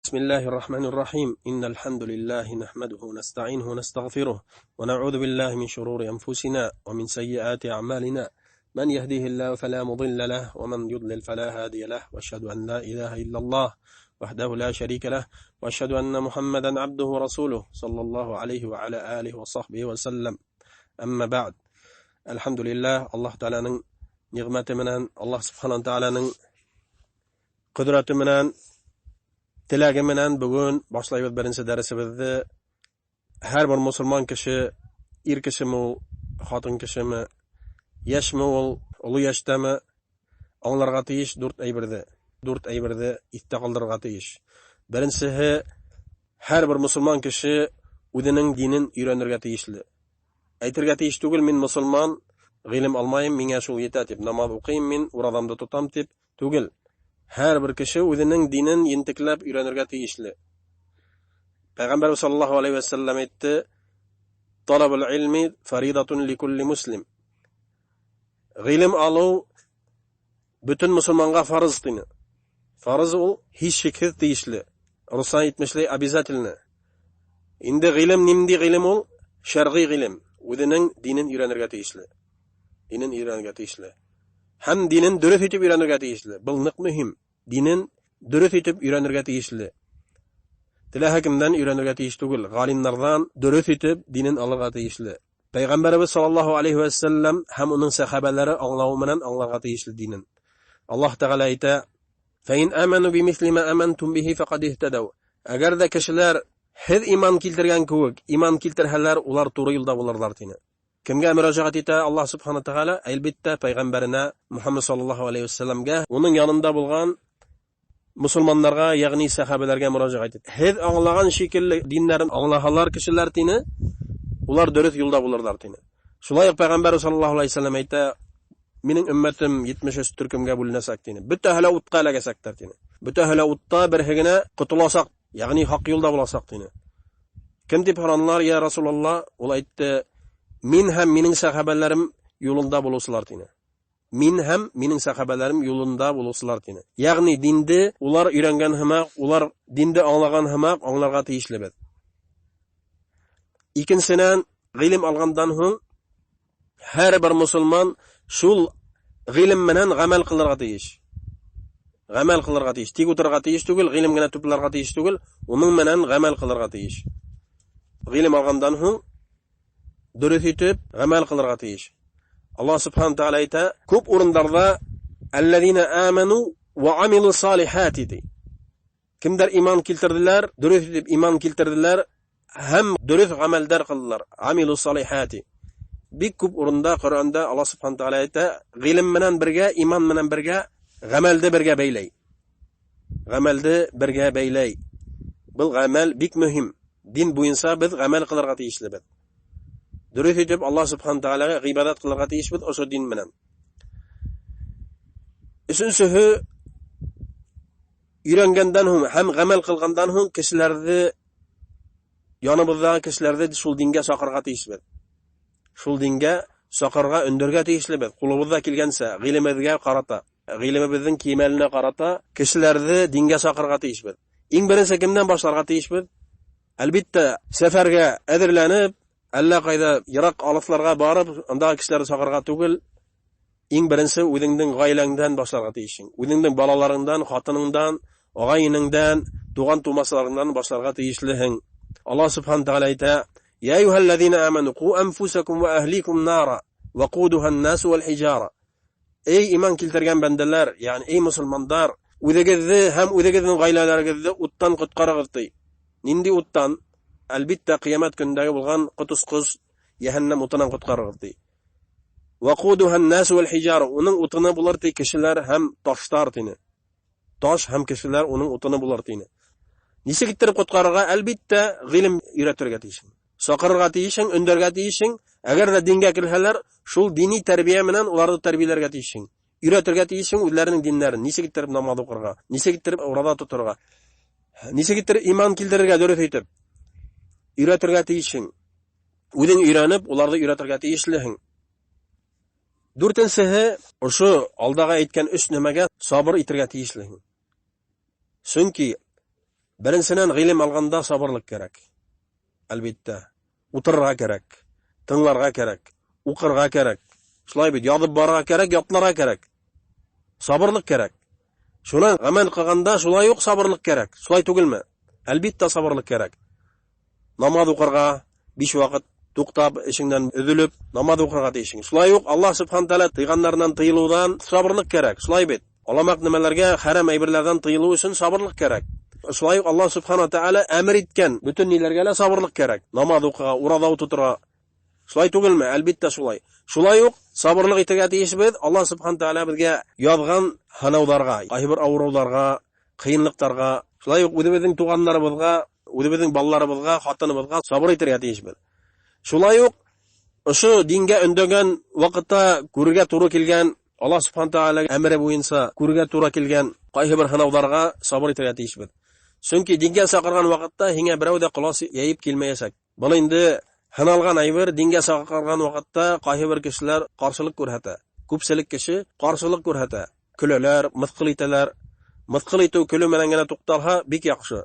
بسم الله الرحمن الرحيم. إن الحمد لله نحمده ونستعينه ونستغفره ونعوذ بالله من شرور أنفسنا ومن سيئات أعمالنا. من يهديه الله فلا مضل له ومن يضلل فلا هادي له، وأشهد أن لا إله إلا الله وحده لا شريك له، وأشهد أن محمدا عبده ورسوله صلى الله عليه وعلى آله وصحبه وسلم. أما بعد. الحمد لله، Аллаһ Тәғәләнең ниғмәте менән, Аллаһ Субхана Тәғәләнең ҡөҙрәте менән, теләге менән бөгөн башлайбыҙ беренсе дәресебеҙҙе. Һәр бер мосолман кеше, ир кешеме ул, хатын кешеме, йәшме ул, оло йәштәме, аңларға тейеш дүрт әйберҙе. Дүрт әйберҙе иҫтә ҡалдырырға тейеш. Беренсеһе, һәр бер мосолман кеше үҙенең динен өйрәнергә тейешле. Әйтергә тейеш түгел, мин мосолман, ғилем алмайым, миңә шул етә тип, намаҙ уҡыйым мин, ураҙамды тотам тип түгел. Һәр бер кеше үҙенең динен ентекләп өйрәнергә тейешле. Пәйғәмбәрбеҙ саллаллаһу алейһи вә сәлләм әйтте: "Талабул илми фаридатун ликулли муслим." Ғилем алыу бөтөн мосолманға фарыз тине. Фарыз ул һис шикһеҙ тейешле. Руслан әйтмешләй, обязательно. Инде ғилем ниндәй ғилем ул? Шәрғи ғилем. Үҙенең динен өйрәнергә тейешле. Динен өйрәнергә тейешле. Һәм динен дөрөҫ итеп өйрәнергә тейешле. Был ныҡ мөһим. Динен дөрөҫ итеп өйрәнергә тейешле. Теләһә кемдән өйрәнергә тейеш түгел. Ғалимдарҙан дөрөҫ итеп динен алырға тейешле. Пәйғәмбәребеҙ саллаллаһу алейһи вә сәлләм һәм уның сәхәбәләре аңлауы менән аңларға тейешле динен. Аллаһ Тәғәлә әйтә: "Фәин аману бимисли ма амантум биһи фәҡәд иһтәдәү." Әгәр ҙә кешеләр һеҙ иман килтергән кеүек иман килтерһәләр, улар тура юлда булырҙар тине. Кемгә мөрәжәғәт итә Аллаһ Субхана Тәғәлә? Әлбиттә, пәйғәмбәренә Мухаммад саллаллаһу алейһи вә сәлләмгә, уның янында булған мосолмандарға, йәғни сәхәбәләргә мөрәжәғәт итә. Һеҙ аңлаған шикелле диннәрен аңлаһалар кешеләр тине, улар дөрөҫ юлда булырҙар тине. Шулай уҡ пәйғәмбәр саллаллаһу алейһи вә сәлләм әйтә: минең өммәтем 73 төркөмгә бүленәсәк тине. Бөтәһе лә утҡа эләгәсәктәр тине. Бөтәһе лә утта береһе генә ҡотоласаҡ, йәғни хаҡ юлда буласаҡ тине. Кем тип һоранылар, я Расулаллаһ? Ул әйтте: мин һәм минең сәхәбәләрем юлында булыусылар тине. Мин һәм минең сәхәбәләрем юлында булыусылар тине. Йәғни динде улар өйрәнгән һымаҡ, улар динде аңлаған һымаҡ аңларға тейешлебеҙ. Икенсенән, ғилем алғандан һуң һәр бер мосолман шул ғилем менән ғәмәл ҡылырға тейеш. Ғәмәл ҡылырға тейеш. Тик ултырырға тейеш түгел, ғилем генә тупларға тейеш түгел, уның менән ғәмәл ҡылырға тейеш. Ғилем алғандан һуң дөрөҫ итеп ғәмәл ҡылырға тейеш. Аллаһ Субхана Тәғәлә әйтә, күп урындарҙа аллазина аману ва амилу салихати ти. Кемдәр иман килтерҙеләр, дөрөҫ итеп иман килтерҙеләр һәм дөрөҫ ғәмәлдәр ҡылдылар. Амилу салихати. Бик күп урында Ҡөрьәндә Аллаһ Субхана Тәғәлә әйтә, ғилем менән бергә, иман менән бергә ғәмәлде бергә бәйләй. Ғәмәлде бергә бәйләй. Был ғәмәл бик мөһим. Дин буйынса беҙ ғәмәл ҡылырға тейешлебеҙ. Дөрөҫ итеп Аллаһ Субхана Тәғәләгә ғибәдәт ҡылырға тейешбеҙ ошо дин менән. Өсөнсөһө, өйрәнгәндән һуң һәм ғәмәл ҡылғандан һуң кешеләрҙе, яныбыҙҙағы кешеләрҙе шул дингә саҡырырға тейешбеҙ. Шул дингә саҡырырға, өндәргә тейешлебеҙ. Ҡулыбыҙҙа килгәнсә, ғилемебеҙгә ҡарата, ғилемебеҙҙең кимәленә ҡарата кешеләрҙе дингә саҡырырға тейешбеҙ. Иң беренсе кемдән башларға тейешбеҙ? Әлбиттә, сәфәргә әҙерләнеп, әллә ҡайҙа йыраҡ алыҫларға барып, андағы кешеләрҙе саҡырырға түгел, иң беренсе үҙеңдең ғаиләңдән башларға тейешһең. Үҙеңдең балаларыңдан, хатыныңдан, ағай-энеңдән, туған-тумасаларыңдан башларға тейешлеһең. Аллаһ Субхана Тәғәлә әйтә: "Я әйюһәлләзина аману ҡу анфусакум ва әһликум нара ва ҡудуһан насу вал хижара." Эй иман килтергән бәндәләр, ягъни эй мосолмандар, үҙегеҙҙе һәм үҙегеҙҙең ғаиләләрегеҙҙе уттан ҡотҡарығыҙ ти. Ниндәй уттан? Әлбиттә, ҡиәмәт көндәге булған ҡотосҡос йәһәннәм утынан ҡотҡарығыҙ ти. Ваҡудуһан насу вал хижара, уның утыны булыр ти кешеләр һәм таштар тине. Таш һәм кешеләр уның утыны булыр тине. Нисек иттереп ҡотҡарырға? Әлбиттә, ғилем өйрәтергә тейешһең. Саҡырырға тейешһең, өндәргә тейешһең. Әгәр ҙә дингә килһәләр, шул дини тәрбиә менән уларҙы тәрбиәләргә тейешһең. Өйрәтергә тейешһең үҙләренең диннәрен, нисек иттереп намаҙ уҡырға, нисек иттереп ураҙа тоторға, нисек иттереп иман килтерергә дөрөҫ итеп өйрәтергә тейешһең. Үҙең өйрәнеп, уларҙы өйрәтергә тейешлеһең. Дүртенсеһе, ошо алдағы әйткән өс нәмәгә сабыр итергә тейешлеһең. Сөнки Беренсенән, ғилем алғанда сабырлыҡ кәрәк. Әлбиттә, ултырырға кәрәк, тыңларға кәрәк, уҡырға кәрәк. Шулай бит, яҙып барырға кәрәк, ятларға кәрәк. Сабырлыҡ кәрәк. Шунан ғәмәл ҡылғанда шулай уҡ сабырлыҡ кәрәк. Шулай түгелме? Әлбиттә, сабырлыҡ кәрәк. Намаҙ уҡырға 5 ваҡыт туҡтап, эшеңдән өҙөлөп, намаҙ уҡырға тейешһең. Шулай уҡ Аллаһ субхана тәғәлә тыйғандарынан тыйылыуҙан сабырлыҡ кәрәк. Шулай бит. Аламаҡ нәмәләргә, хәрәм әйберләрҙән тыйылыу өсөн сабырлыҡ кәрәк. Шулай уҡ Аллаһ субхана тәғәлә әмер иткән бөтөн ниләргә лә сабырлыҡ кәрәк. Намаҙ уҡырға, ураҙа тоторға. Шулай түгелме? Әлбиттә шулай. Шулай уҡ сабырлыҡ итергә тейешбеҙ Аллаһ субхана тәғәлә беҙгә яҙған һынауҙарға, ҡайһы бер ауырыуҙарға, ҡыйынлыҡтарға, шулай уҡ үҙебеҙҙең туғандарыбыҙға, үҙебеҙҙең балаларыбыҙға, ҡатыныбыҙға сабыр итергә тейешбеҙ. Шулай уҡ ошо дингә өндәгән ваҡытта күрергә тура килгән, Аллаһ субхана тәғәлә әмере буйынса күрергә тура килгән ҡайһы бер һынауҙарға сабыр итергә тейешбеҙ. Сөнки дингә саҡырған ваҡытта һиңә берәү ҙә ҡолас йәйеп килмәйәсәк. Был инде һыналған әйбер. Дингә саҡырған ваҡытта ҡайһы бер кешеләр ҡаршылыҡ күрһәтә. Күпселек кеше ҡаршылыҡ күрһәтә. Көләләр, мыҫҡыл итәләр. Мыҫҡыл итеү көлөү менән генә туҡталһа бик яҡшы.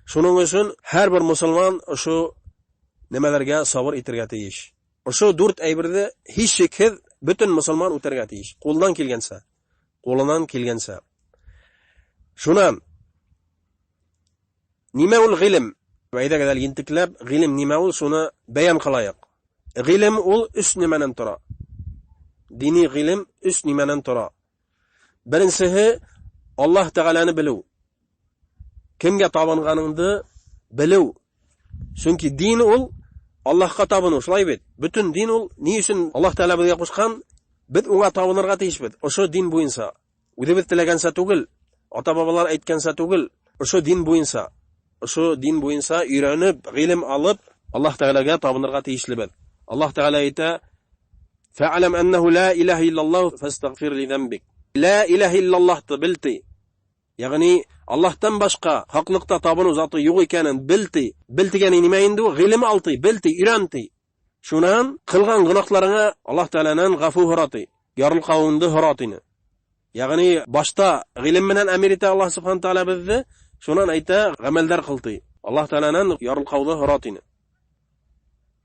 Шуның өсөн һәр бер мосолман ошо нәмәләргә сабыр итергә тейеш. Ошо 4 әйберҙе һис шикһеҙ бөтөн мосолман үтәргә тейеш. Ҡулынан килгәнсә. Ҡулынан килгәнсә. Шунан нимә ул ғилем? Әйҙәгеҙ әле ентекләп, ғилем нимә ул, шуны бәйән ҡылайыҡ. Ғилем ул 3 нәмәнән тора. Дини ғилем 3 нәмәнән тора. Беренсеһе Аллаһ Тәғәләне белеү. Кемгә табынғаныңды белеү. Сөнки дин ул Аллаһҡа табыныу, шулай бит. Бөтөн дин ул ни өсөн Аллаһ Тәғәлә беҙгә ҡушҡан? Беҙ уңа табынырға тейешбеҙ. Ошо дин буйынса. Үҙебеҙ теләгәнсә түгел, ата-бабалар әйткәнсә түгел, ошо дин буйынса. Ошо дин буйынса өйрәнеп, ғилем алып, Аллаһ Тәғәләгә табынырға тейешлебеҙ. Аллаһ Тәғәлә әйтә: "Фә'ләм әннәһу ла илаһа иллаллаһ фәстәгфир ли зәмбик." Ла илаһа иллаллаһты бел ти. Ягъни Аллаһтан башҡа хаҡлыҡта табыныу заты юҡ икәнен бел ти. Бел тигәне нимә инде ул? Ғилем ал ти, бел ти, өйрән ти. Шунан ҡылған гонаһларыңа Аллаһ Тәғәләнән ғәфү һора ти, ярылҡауыңды һора тине. Ягъни башта ғилем менән әмер итә Аллаһ субхана тәғәлә беҙҙе, шунан әйтә ғәмәлдәр ҡыл ти. Аллаһ Тәғәләнән ярылҡауҙы һора тине.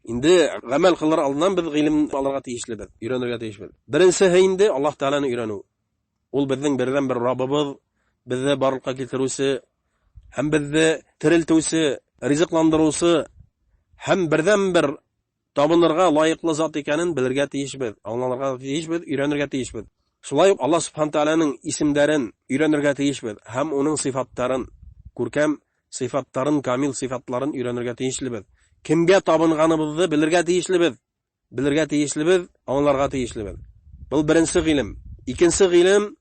Инде ғәмәл ҡылыр алдынан беҙ ғилем алырға тейешлебеҙ, өйрәнергә тейешбеҙ. Беренсеһе инде Аллаһ Тәғәләне өйрәнеү. Ул беҙҙең берҙән-бер Раббыбыҙ, беҙҙе барлыҡҡа килтереүсе һәм беҙҙе терелтеүсе, ризыҡландырыусы һәм берҙән-бер табынырға лайыҡлы зат икәнен белергә тейешбеҙ, аңларға тейешбеҙ, өйрәнергә тейешбеҙ. Шулай уҡ Аллаһ субхана тәғәләнең исемдәрен өйрәнергә тейешбеҙ һәм уның сифаттарын, күркәм сифаттарын, камил сифатларын өйрәнергә тейешлебеҙ. Кемгә табынғаныбыҙҙы белергә тейешлебеҙ, белергә тейешлебеҙ, аңларға тейешлебеҙ. Был беренсе ғилем. Икенсе ғилем,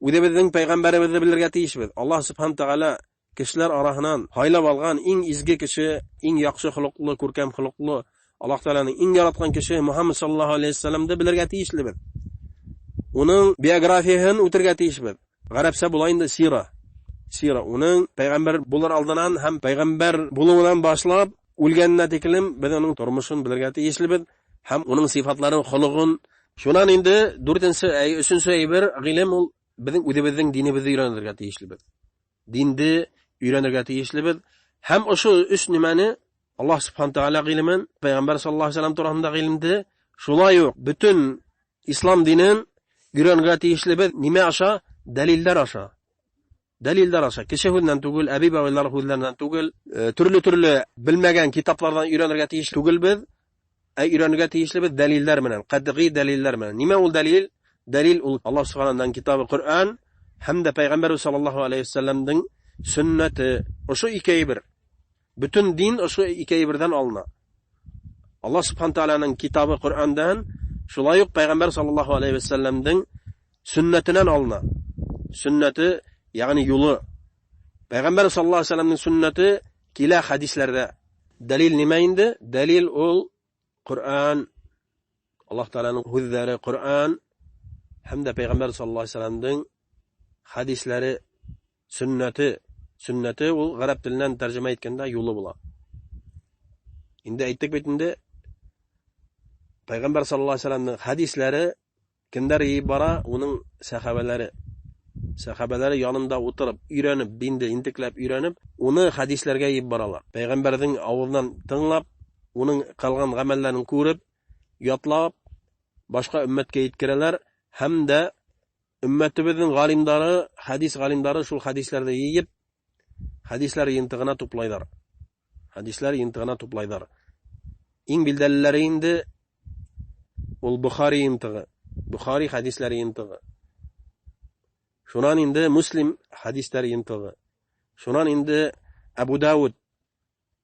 үҙебеҙҙең пәйғәмбәребеҙҙе белергә тейешбеҙ. Аллаһ субхана тәғәлә кешеләр араһынан һайлап алған иң изге кеше, иң яҡшы холоҡло, күркәм холоҡло, Аллаһ Тәғәләнең иң яратҡан кеше Мухаммад саллаллаһу алейһи вәсәлләмде белергә тейешлебеҙ. Уның биографияһын үтергә тейешбеҙ. Ғәрәпсә була инде сира. Сира уның пәйғәмбәр булыр алдынан һәм пәйғәмбәр булыуынан башлап үлгәненә тиклем беҙ уның тормошон белергә тейешлебеҙ һәм уның сифатларын, холоғон. Шунан инде дүртенсе, өсөнсө әйбер ғилем ул беҙҙең үҙебеҙҙең динебеҙҙе өйрәнергә тейешлебеҙ. Динде өйрәнергә тейешлебеҙ һәм ошо өс нәмәне Аллаһ субхана тәғәлә ғилемен, пәйғәмбәр саллаллаһу алейһи вәсәлләм тураһында ғилемде, шулай уҡ бөтөн ислам динен өйрәнергә тейешлебеҙ. Нимә аша? Дәлилдәр аша. Дәлилдәр аша. Кеше һүҙенән түгел, әбей-бабайлар һүҙҙәренән түгел, төрлө-төрлө белмәгән китапларҙан өйрәнергә тейеш түгелбеҙ, ә өйрәнергә тейешлебеҙ дәлилдәр менән, ҡәтғи дәлилдәр менән. Нимә ул дәлил? Дәлил ул Аллаһ субханаһу китабы Ҡөрьән һәм дә пәйғәмбәр саллаллаһу алейһи вәсәлләмдең сөннәте. Ошо ике әйбер. Бөтөн дин ошо ике әйберҙән алына. Аллаһ субханаһу тәғәләнең китабы Ҡөрьәндән, шулай уҡ пәйғәмбәр саллаллаһу алейһи вәсәлләмдең сөннәтенән алына. Сөннәте, ягъни юлы. Пәйғәмбәр саллаллаһу алейһи вәсәлләмдең сөннәте килә хәдисләрҙә. Дәлил нимә инде? Дәлил ул Ҡөрьән, Аллаһ Тәғәләнең һүҙҙәре Ҡөрьән һәм дә пәйғәмбәр саллаллаһу алейһи вәсәлләмдең хәдисләре, сөннәте. Сөннәте ул ғәрәп теленән тәржемә иткәндә юлы була. Инде әйттек бит инде, пәйғәмбәр саллаллаһу алейһи вәсәлләмдең хәдисләре кемдәр йыйып бара? Уның сәхәбәләре. Сәхәбәләре янында утырып, өйрәнеп, динде интекләп өйрәнеп, уны хәдисләргә йыйып баралар. Пәйғәмбәрҙең ауыҙынан тыңлап, уның ҡылған ғәмәлдәрен күреп, ятлап, башҡа өммәткә еткерәләр һәм дә өммәтебеҙҙең ғалимдары, хәдис ғалимдары шул хәдисләрҙе йыйып, хәдисләр йыйынтығына туплайҙар. Хәдисләр йыйынтығына туплайҙар. Иң билдәлеләре инде ул Бухари йыйынтығы, Бухари хәдисләре йыйынтығы. Шунан инде Муслим хәдистәр йыйынтығы. Шунан инде Әбу Дауд,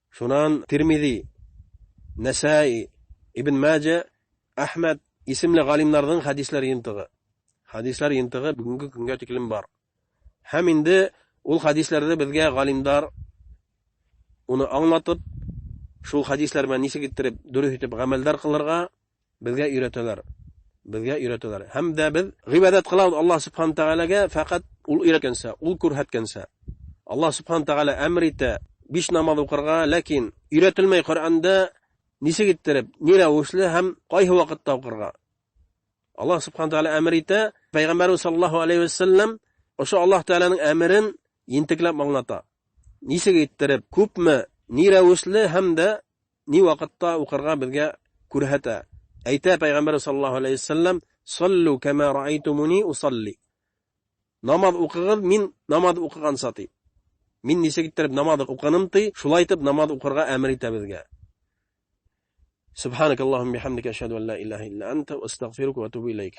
шунан Тирмизи, Нәсәи, Ибн Мажа, Әхмәд исемле ғалимдарҙың хәдисләр йыйынтығы. Хәдисләр йыйынтығы бөгөнгө көнгә тиклем бар. Һәм инде ул хәдисләрҙе беҙгә ғалимдар уны аңлатып, шул хәдисләр менән нисек иттереп дөрөҫ итеп ғәмәлдәр ҡылырға беҙгә өйрәтәләр. Беҙгә өйрәтәләр. Һәм дә беҙ ғибәҙәт ҡылабыҙ Аллаһ субхана тәғәләгә фәҡәт ул өйрәткәнсә, ул күрһәткәнсә. Аллаһ субхана тәғәлә әмер итә 5 намаҙ уҡырға, ләкин өйрәтелмәй Ҡөрьәндә нисек иттереп, ни рәүешле һәм ҡайһы ваҡытта уҡырға. Аллаһ субхана тәғәлә әмер итә, Пәйғәмбәрбеҙ саллаллаһу алейһи вәсәлләм ошо Аллаһ тәғәләнең әмерен ентекләп аңлата. Нисек иттереп, күпме, ни рәүешле һәм дә ни ваҡытта уҡырға беҙгә күрһәтә. Әйтә Пәйғәмбәр саллаллаһу алейһи вәсәлләм: "Саллу кама раайтумуни усалли." Намаҙ уҡығыҙ, мин намаҙ уҡығанса ти. Мин нисек иттереп намаҙ уҡыным ти, шулай итеп намаҙ уҡырға әмер итә беҙгә. Субханакаллахумма бихамдика ашһаду ан ла илаһа илля анта астагфирука ва атубу илайк.